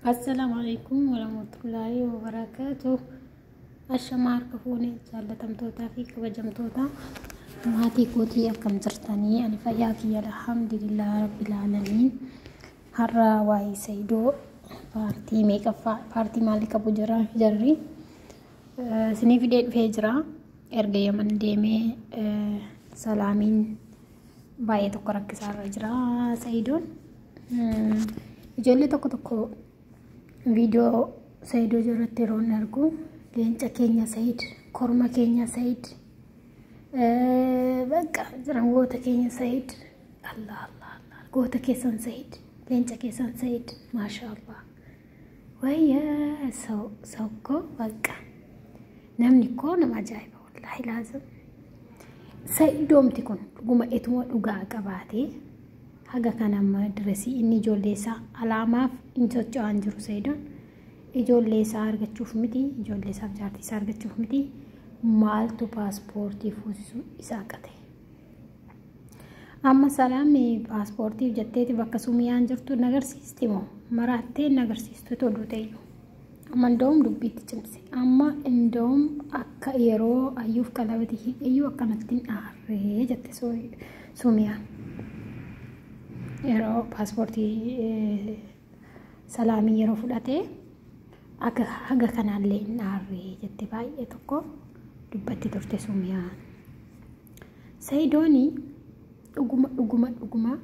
Assalaamu alaikum warahmatullaahi wabarakaatuh. Ashamaa harka fuune jaallatamtootaa fi kabajamtoota maatii kootii akkam jirtanii? Ani fayyaa kiyya alhamdulillah rabbil aalamiin. Har'a waa'ee Saidoo paartii meeqaffaa paartii maalii qabu jira jarri isinii fidee dhufee jira. Erga Yaman deemee salaamiin baay'ee tokko rakkisaa irra jira Saidoon. Ijoollee tokko tokko viidiyoo Saidoo irratti yeroo inni argu leenca keenya Said, korma keenya Said, bakka jiran goota keenya Said, Allah Allah Allah, goota keessan Said, leenca keessan Said, maasha Allah. Wayya saukko bakka namni koo nama ajaa'iba wallaahi laazim. Sa'idoomti kun dhuguma etuma dhugaa qabaatee haga kana amma diresii inni ijoollee isaa alaamaaf hin socho'aan jiru Sa'idoon. Ijoollee isaa argachuuf miti, ijoollee isaaf jaartii isaa argachuuf miti, maaltu paaspoortii fuusisuu isaa qate. Amma salaamni paaspoortiif jetteeti bakka sumiyaan jirtu hin agarsiisti moo maraattee hin agarsiistu toluu ta'eyyuu. Amma inda'uum dubbiitti cimse. Amma inda'uum akka yeroo ayyuuf qalabati hidheyyuu akkanatti hin aarree jette sumiyaan. Yeroo paaspoortii salaamii yeroo fudhate akka haga kanaallee hin aarree jette baay'ee tokko dubbatti turte sumiyaan. Sayidooni dhuguma dhuguma dhuguma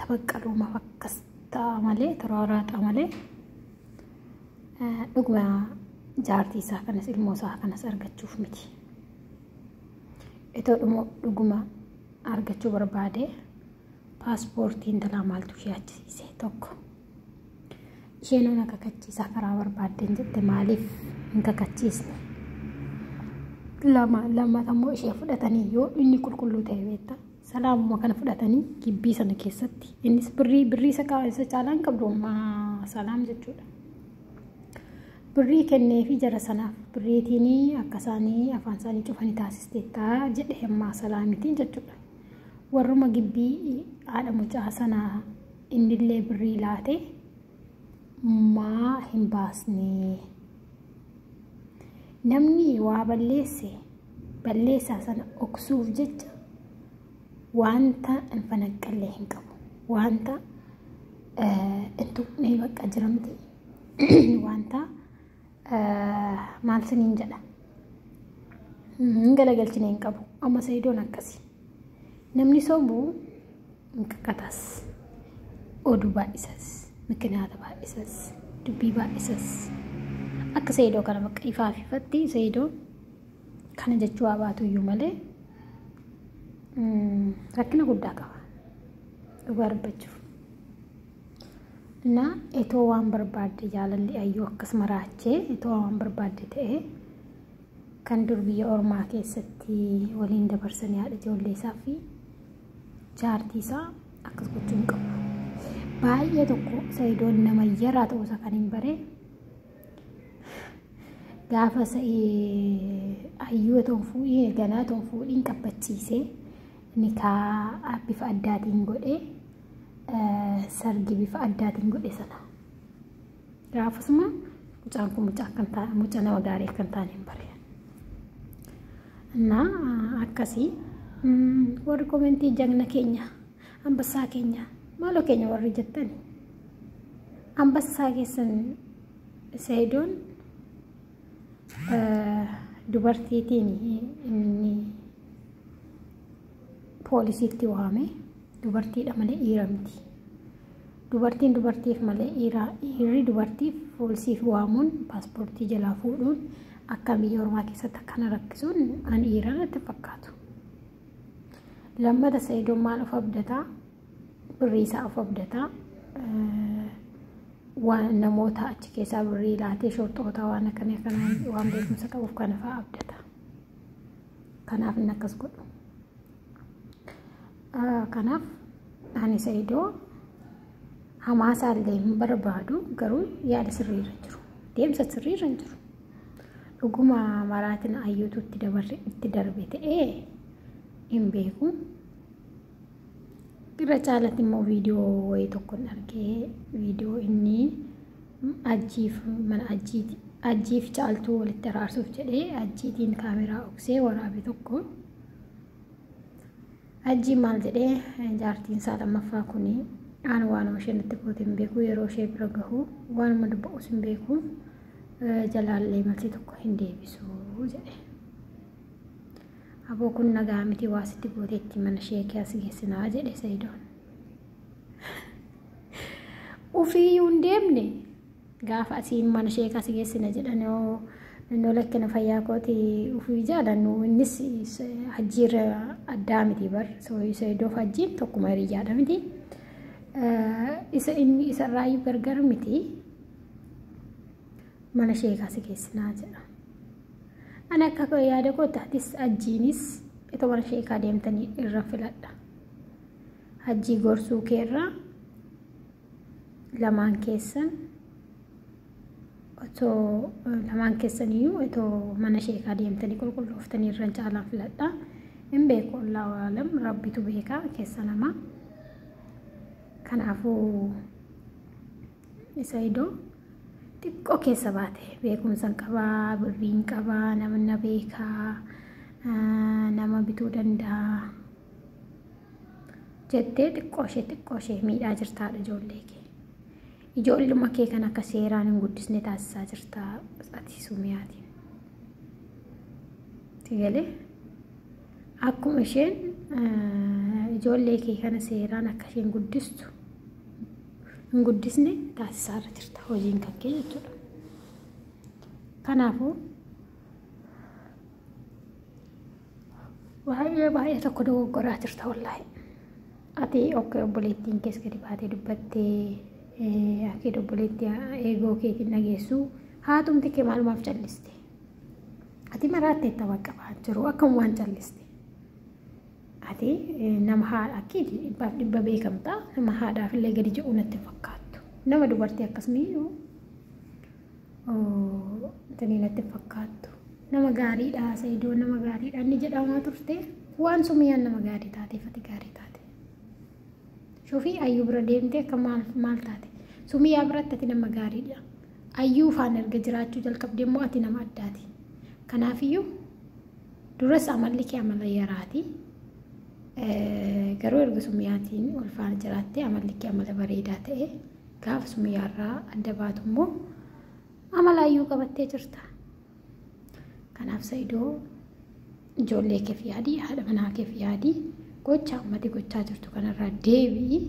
tabaqqaluumaaf akkas ta'a malee tororaaxa malee dhuguma jaartii isaa kanas ilmoo isaa kanas argachuuf miti. Itoo dhuguma argachuu barbaade paaspoortii intalaa maaltu ishee achisiise tokko. Isheen ona kakachiisaa karaa barbaaddeen jette maaliif hin kakachiisne? Lama lammata immoo ishee fudhatanii yoo inni qulqulluu ta'e beektaa. Salaamuma kana fudhatanii gibbii sana keessatti innis birrii birrii isa isa caalaa hin qabdu amma salaam jechuudha. Birrii kenneefi jara sanaaf birriitiin akka isaanii afaan isaanii cufanii taasisteetta jedhe ammaa salaamitiin jechuudha. Warruma gibbii haadha mucaa sanaa innillee birrii laate maa hin baasne. Namni waa balleesse balleessaa sana dhoksuuf jecha wanta hin fanaqqallee hin qabu. Wanta hin tuqnee bakka jira miti. Wanta maal siniin jedha. Hin galagalchine hin qabu. Amma Sayidoon akkasi. Namni sobu hin kakkatas. Oduu baay'isas. Mikinaata baay'isas. Dubbii baay'isas. Akka Sayidoo kana bakka ifaaf ifatti Sayidoon kana jechuu haa baatu iyyuu malee rakkina guddaa qaba. Dhugaa dubbachuuf. Na etoo waan barbaadde jaalalli ayyuu akkas maraachee etoo waan barbaadde ta'e kan dur biyya ormaa keessatti waliin dabarsanii haadha ijoollee isaa fi jaartii isaa akkas gochuu hin qabu. Baay'ee tokko Sayidoon nama yaraa ta'uusaa kan hin bare gaafa ayyuu otoo hin fuudhiin ganaa otoo hin fuudhiin qabbachiisee nikaa bifa addaatiin godhee sargi bifa addaatiin godhe sana. Gaafasuma mucaan kun mucaa akkan taane mucaa nama gaarii akkan taane hin bare. Innaa akkasii warri komentii jagna keenya ambassaa keenya maaloo keenya warri jettan ambassaa keessan Sayidoon dubartiitiin inni poolisiitti waame dubartiidha malee dhiira miti. Dubartiin dubartiif malee dhiira dhiirri dubartiif poolisiif waamuun paaspoortii jalaa fuudhuun akka biyya ormaa keessatti akkana rakkisuun an dhiira natti fakkaatu. Lammata Sayidoon maal of abdataa? Birrii isaa of abdataa. Waan namoota achi keessaa birrii laatee shorxoota waan akkana kanaa waan beekumsa qabuuf kana fa'aa abdata. Kanaaf inni akkas godhu. Kanaaf ani Sayidoo hamaasaallee hin barbaadu garuu yaada sirriirra jiru. Deemsa sirriirra hin jiru. Dhuguma maraatina ayyuutu itti dabarre itti darbe ta'ee hin beeku. Irra caalatti immoo viidiyoo wayii tokkon argee viidiyoo inni Ajjiif mana ajjiif caaltuu walitti araarsuuf jedhee ajjiitiin kaameraa oksee waraabe tokko. Ajjii maal jedhee jaartiin isaa lammaffaa kuni aan waanuma isheen itti goote hin beeku, yeroo ishee bira gahu waanuma dubba'us hin beeku, jalaallee malsi tokko hin deebisu jedhe. Aboo kun nagaa miti, waa sitti gooteetti mana ishee keessa geessinaa jedhe Sayidoon. Ufiiyyuu hin deemne gaafa asiin mana ishee keessa geessina jedhan yoo innoo lakkina fayyaa kooti ufii jaalannu, innis hajjiirra addaa miti bar, Sayidoof hajjiin tokkuma hiriyyaadha miti. Isa inni isarraayyuu gargar miti, mana ishee keessa geessinaa jedha. Ani akka yaada kootti atis ajjiinis itoo mana sheekaa deemtanii irra filadha. Hajjii gorsuu keerraa lamaan keessan otoo lamaan keessaniyyuu otoo mana sheekaa deemtanii qulqullooftanii irra caalaan filadha. Hin beeku, Allahu alam, rabbitu beekaa keessa namaa. Kanaafuu isa idoo xiqqoo keessa baate beekumsa hin qabaa, birrii hin qabaa, nama na beekaa, nama bituu danda'a jettee xiqqoo ishee miidhaa jirtaadha ijoollee kee. Ijoolluma kee kan akka seeraan hin guddisne taasisaa jirtaa ati Sumiyaatiin. Sigalee akkuma isheen ijoollee kee kana seeraan akka isheen guddistu hin guddisne taasisaa irra jirta hojiin kan kee jechuudha. Kanaafuu baay'ee baay'ee tokko dogoggoraa jirta wallaahi. Ati akka obboleettiin kees gadi baatee dubbattee akka obboleettii eegoo keetiin dhageessu haatumti kee maalumaaf calliste? Ati maraatteetta bakka jiru akkuma waan calliste. Ati nama haadha akki dhibbaaf dhibba beekamta, nama haadhaaf illee gadi jedhu natti fakkaattu. Nama dubartii akkasumii tanii natti fakkaattu. Nama gaariidha Sayidoo, nama gaariidha inni jedhamaa turte, waan Sumiyaan nama gaarii taateef ati gaarii taate. Shufii ayyuu bira deemtee akka maal maal taate? Sumiyaa biratti ati nama gaariidha. Ayyuu faana erga jiraachuu jalqabde immoo ati nama addaati. Kanaafiyyuu duras amalli kee amala yaraati. Garuu erga Sumiyaatiin ol faana jiraattee amalli kee amala bareedaa ta'e, gaafa Sumiyaarraa adda baatu immoo amala ayyuu qabattee jirta. Kanaaf Sayidoo ijoollee keef yaadii, haadha manaa keef yaadii, gocha ammati gochaa jirtu kanarraa deebi'i.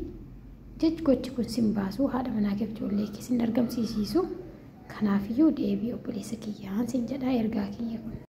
Jechi gochi kun sin baasu, haadha manaa keef ijoollee kee sin argamsiisisu. Kanaafiyyuu deebii obboleessa kiyyaan sin jedhaa ergaa kiyya kun.